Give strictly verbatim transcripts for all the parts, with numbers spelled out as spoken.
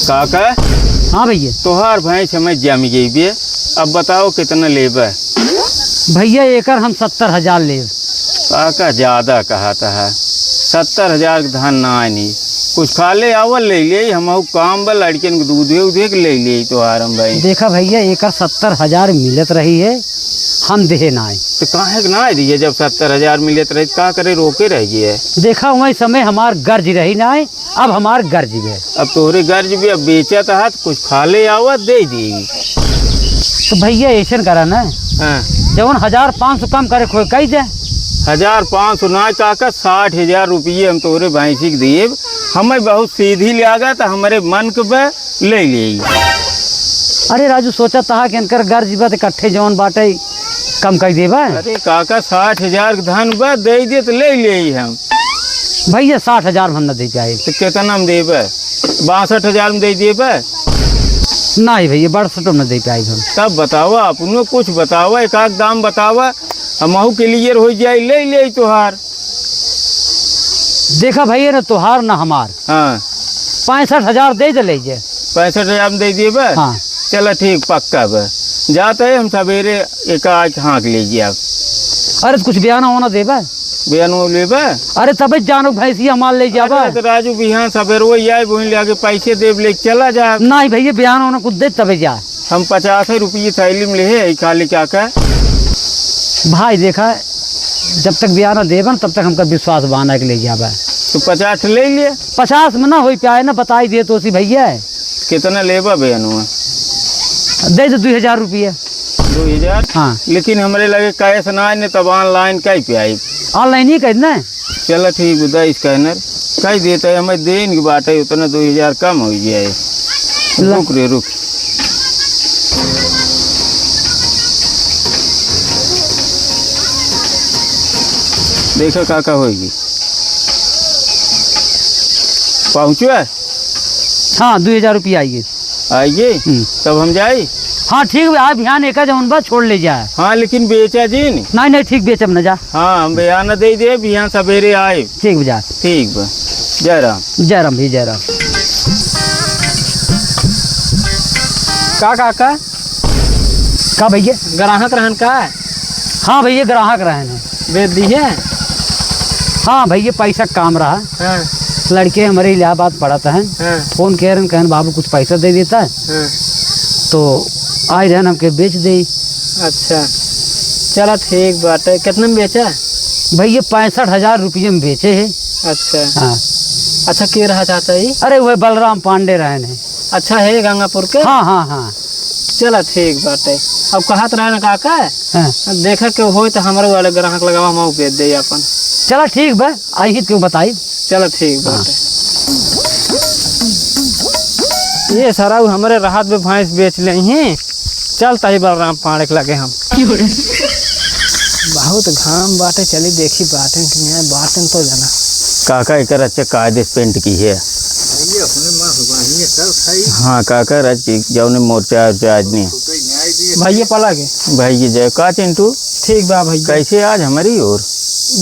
काका। हाँ भइया। तोहार भैंस हमें जम गई बे, अब बताओ कितना लेबे? भइया, एकर हम सत्तर हजार लेब। काका, ज्यादा कहत है, सत्तर हजार के धन नाहीं, कुछ खाले आवा ले ले, हमहू काम बा, लड़कियन के दूधे उधे के ले ले तोहार हम भैंस। देखा भइया, एकर सत्तर हजार मिलत रही है, हम देहे नाहीं। तो काहे के नाहीं दिए, जब सत्तर हजार मिलत रही, का करे, रोके रह गए? देखा, वही समय हमार गर्ज रही नाहीं, अब हमार गर्ज बे। अब तोहरे गर्ज बे, अब बेचत हाथ, कुछ खाले आवा, दे दी। तो भइया, ऐसन करा ना, हाँ। जवन हजार पाँच सौ कम करे, कोई कही दे। हजार पाँच सौ ना काका, साठ हजार रुपये हम तोहरे भैंसी के देब। हमें बहुत सीधी लागा, तो हमरे मन के बे, ले ले। अरे राजू, सोचा तहा कि इनकर गर्ज बा, तो इकट्ठे जवन बाटे, कम कर देबा। अरे काका, साठ हजार के धन बा, दे दे तो ले ले हम। भइया, साठ हजार में हम न दे पाए। तो कितना में देबे? बासठ हजार में दे देबे? नहीं भइया, बासठ में न दे पाए हम। तब बतावा, अपनो कुछ बतावा, एक आध दाम बतावा, हमहू clear हो जाए, ले ले तोहार। देखा भइया, ना तोहार ना हमार। हाँ। पैंसठ हजार दे दे ले जे। पैंसठ हजार में दे दिए बे? हाँ। चला ठीक, पक्का बे। जाते हम सवेरे एक आके हाँक ले जाब। अरे तो कुछ बयाना होना देबे? बयाना लेबे? अरे तबे जानो भैंसिया हमार ले जाबे। अरे तो राजू बिहान सवेरे वही आए, वहीं ले आके पैसे देब, ले चला जा। नहीं भइया, बयाना होना कुछ दे तबे जा। हम पचास रुपये थैली में ले है, खाली क्या का? भाई देखा, जब तक बयाना देबन, तब तक हमका विश्वास बाना के ले जाबे। तो पचास ले लिए। पचास में ना होई पाए ना, बताई दिए तो सी भइया। कितना लेबा बयानुआ? दे दे दुई हजार रुपया। दुई हजार? हाँ। लेकिन हमरे लगे cash ना आए, तब online कई पे आई? Online ही कर ना। चला ठीक बा, दा scanner। कई देता है, हमें देन की बात है, उतना दुई हजार कम हो जाए। ला। रुक रे, रुक। देखा का का होगी। पहुँचो है? हाँ, दुई हजार रुपया आइए। आइए? हम्म। तब हम जाई? हाँ, ठीक बा, आप बिहान एक जौन बा, छोड़ ले जाए। हाँ, लेकिन बेचा जिन। नहीं, नहीं, ठीक, बेचब न जा। हाँ, हम बयान दे दे, बिहान सवेरे आए। ठीक बा, जा। ठीक बा। जय राम। जय राम भी, जय राम। का, का, का? का भइया? ग्राहक रहन का? हाँ भइया, ग्राहक रहन है। बेच दी है? हाँ भइया, पैसा काम रहा। हाँ। लड़के हमरे इलाहाबाद पढ़त हैं। हाँ। फोन कह रहे हैं, कहन, "बाबू, कुछ पैसा दे देता है।" हाँ। तो आए रहन, हमके बेच दे। अच्छा, चला ठीक बाटे। कितना में बेचा? भइया, पैंसठ हजार रुपये में बेचे है। अच्छा। हाँ। अच्छा, के रहा चाहता है? अरे, वह बलराम पांडे रहन है। अच्छा है गंगापुर के? हाँ, हाँ, हाँ। चला ठीक बाटे। अब कहत रहे ना काका, हाँ। देखा के होय तो हमरे वाले ग्राहक लगावा, हम बेच दे अपन। चला ठीक बा, आई ही क्यों बताई। चला ठीक हाँ। बाटे। ये सारा उ हमरे राहत में भैंस बेच ले ही। चल तही बलराम पांड़े के लगे हम। बहुत घाम बाटे, चली देखी बाटे कि नहीं बाटे तो जाना। काका एकर अच्छे कायदे से पेंट की है। हाँ काका, राज की जौने मोर्चा उर्चा आज नहीं। भैया पला के। भैया जय का चिंटू? ठीक बा भैया। कैसे आज हमारी ओर?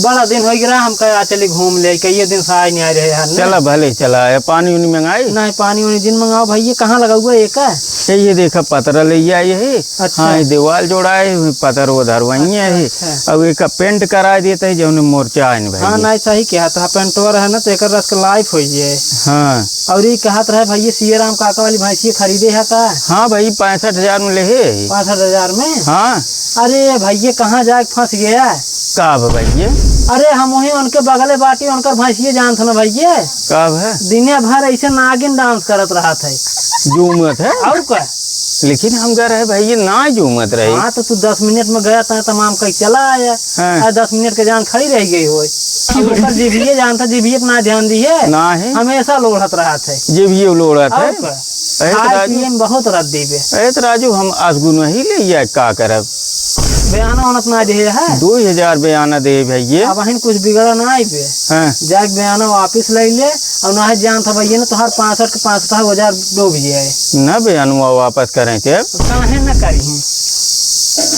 बड़ा दिन हो गया, हम कहा चली घूम ले, कई दिन से आए नहीं आ रहे हैं ना। चला भले चला, ये पानी उनी मंगाई? नहीं, पानी उनी जिन मंगाओ भैया। कहाँ लगा हुआ एक है? ये, ये देखा पतरा ले आई है। अच्छा। हाँ, ये दीवार जोड़ा है, पतर उधर वहीं है। अच्छा, अच्छा। अब एक पेंट करा देता है, जौने मोर्चा है भाई। हाँ, नहीं सही कहा, तो पेंटवा रहे ना तो एक रस के लाइफ हो जाए। हाँ। और ये कहत रहे भैया, सीए राम काका वाली भैंसिया खरीदे है का? हाँ भाई, पैंसठ हजार में ले है। पैंसठ हजार में? हाँ। अरे भैया, कहाँ जाके फंस गया? का बा भैया? अरे हम वहीं उनके बगले बाटी, उनकर भैंसिया जानत ना भैया। का बा? दिने भर ऐसे नागिन डांस करत रहत है। झूमत है? और का? लेकिन हम कह रहे भैया ना झूमत रही। हाँ, तो तू दस मिनट में गया था, तमाम कहीं चला आया। हाँ। आ, दस मिनट के जान खड़ी रह गई होय। अब ओकर जीभिए जानता, जीभिए पे ना ध्यान दिए। ना है। हमेशा लोढ़त रहत है। जीभिए लोढ़त है। और का? अरे तो खाए राजू, पिए में बहुत रद्दी बे। अरे तो राजू, हम असगुन ही ले या का करब? बयाना होनत ना दे है। दो हजार बयाना दे भैया। अब अहिन कुछ बिगड़ा ना आई बे। हाँ। जाके बयाना वापिस ले ले, और ना है जानता भैया ना, तोहार पाँसठ के पाँसठ हजार डूब जाए। ना बयानुआ वापस करें के। काहे ना करी?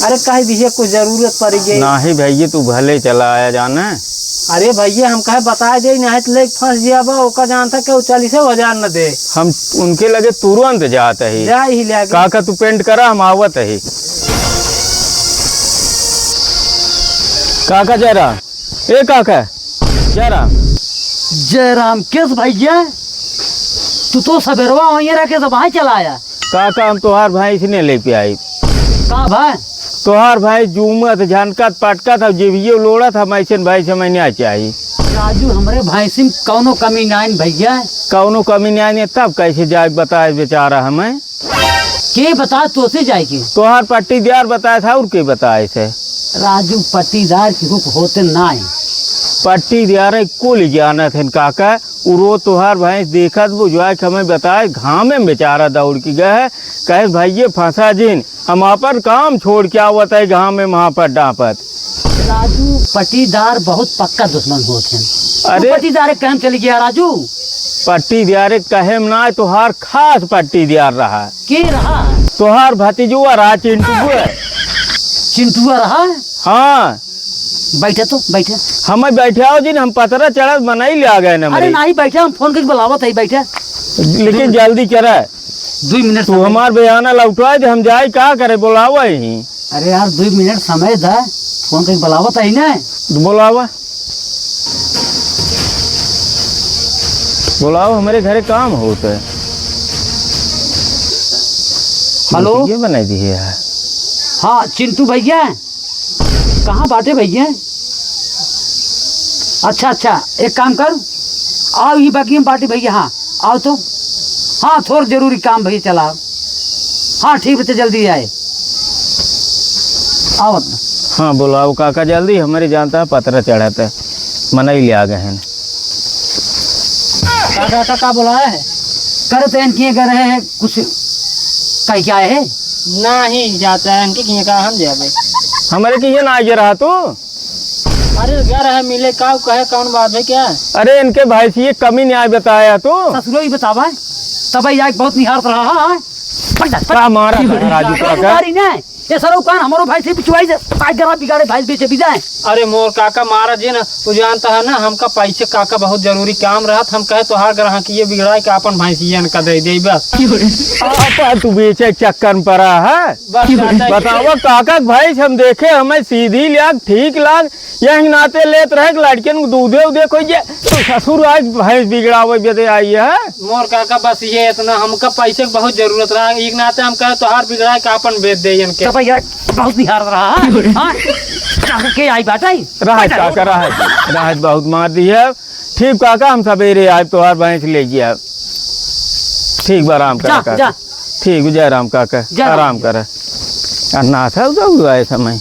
अरे कह दिए कुछ जरूरत पड़ गई। नाही भैया, तू भले चला आया जाना। अरे भइया, हम कहे बताइ देई, नाहीं त लेके फँस जियाबा, ओका जानता केहू चालीसो हजार न दे। हम उनके लगे तुरंत जात ही। जा ही ले आगे। काका, तू पेंट करा, हम आवत ही। काका जरा ए काका, जय राम। जय राम, केस भइया? तू तो सबेरवा वहीं रह के सब वहाँ चला आया। काका, हम तोहार भैंस ने लेपे आई। का भा? तोहार भैंस जूमत, झनकत, पटकत, अब जिभियो लोड़त, हम अइसन भैंस हमें ना चाही। राजू, हमरे भैंसी में कौनो कमी नाइन भइया। कौनो कमी नाइन, तब कैसे जाए बताए बेचारा हमें? के बताए तोसे जाए के? तोहार पट्टीदार बताए था, और के बताए से? राजू, पट्टीदार केहू के होते नाई। पट्टीदार कुल जानत हन काका, उ रोज तोहार भैंस देखत बुझवाए के हमें बताए, घामे में बेचारा दौड़ के गए है, कहे, "भइये फंसा जिन, हम अपन काम छोड़ के आवत है घामे में हांपत डांपत।" राजू, पट्टीदार बहुत पक्का दुश्मन होत हैं। अरे! तू पट्टीदार के कहम चली गया राजू। पट्टीदार के कहे में ना, तोहार खास पट्टीदार रहा। के रहा? तोहार भतीजुआ रहा, चिंटुआ। चिंटुआ रहा? हाँ। बैठे तो, बैठे। हमें बैठे आओ जी, हम पतरा चढ़त मनई ले आ गए ना अरे मरी। नहीं, बैठे, हम फोन करके बुलावत है, बैठे। लेकिन दू जल्दी करे। दू मिनट तू समय। हमार बयाना लौटवा दे, हम जाए का करे, बुलावा ही। अरे यार, दू मिनट समय दा, फोन करके बुलावत है ना। तो बुलावा। बुलाओ, हमरे घरे काम होत है। हेलो? ये बनाई दी है यार। हाँ, चिंटू भइया, कहाँ बाटे भइया? अच्छा, अच्छा, एक काम कर, आओ, ई बगिया में बाटे भइया, हाँ, आओ तो। हाँ, थोड़ा जरूरी काम भइया, चला। हाँ, ठीक बा, तो जल्दी आए। आवत ना। हाँ, बुलाओ काका जल्दी, हमरे जानता है पतरा चढ़त है, मनई ले आ गए हैं। काका, काका, का बोला है? करे तो इनके घर है, कुछ कह के आए हैं? नहीं जाता है, इनके किए का हम जाबे। हमरे किए ना आगे रहा तू? अरे, घर है, मिले का, कहे कौन बात है क्या? अरे, इनके भाई से ये कमी न्याय बताया तू। ससुरो ही बतावा है, तब ही आके बहुत निहारत रहा है। फट जा, फट। का मारा था राजू काका? मारी ना। ए सरऊ कान हमरो भाई से पिछुआई दे, ताई गरा बिगाड़े भाई बेचे भी जाए। अरे मोर काका मारा जी ना, तू जानता है ना, हमका पैसे काका बहुत जरूरी काम रहत, हम कहे तोहार ग्राहक ये बिगड़ाए के आपन भैंसियन का दे दे बस। आपा तू बेचे के चक्कर में पड़ा है। बस जाता है। बतावा काका के भैंस हम देखे, हमें सीधी लाग, ठीक लाग, यही नाते लेत रहे कि लड़कियन को दूधे उधे कोई जे, तो ससुर आज भैंस बिगड़ावे बदे आई है। मोर काका, बस ये इतना, हमका पैसे की बहुत जरूरत रहा, एक नाते हम कहे तोहार बिगड़ाए का अपन बेच दे इनके। तो भैया, बहुत निहार रहा है। हाँ? काका के आई बात आई? रहत बैठा काका, रहत, रहत बहुत मार दी है। ठीक काका, हम सवेरे आए तोहार भैंस ले गया। ठीक बा राम जा, काका। जा। ठीक, जय राम काका, जय राम। आराम कर। आ नासा उदा हुआ है समय।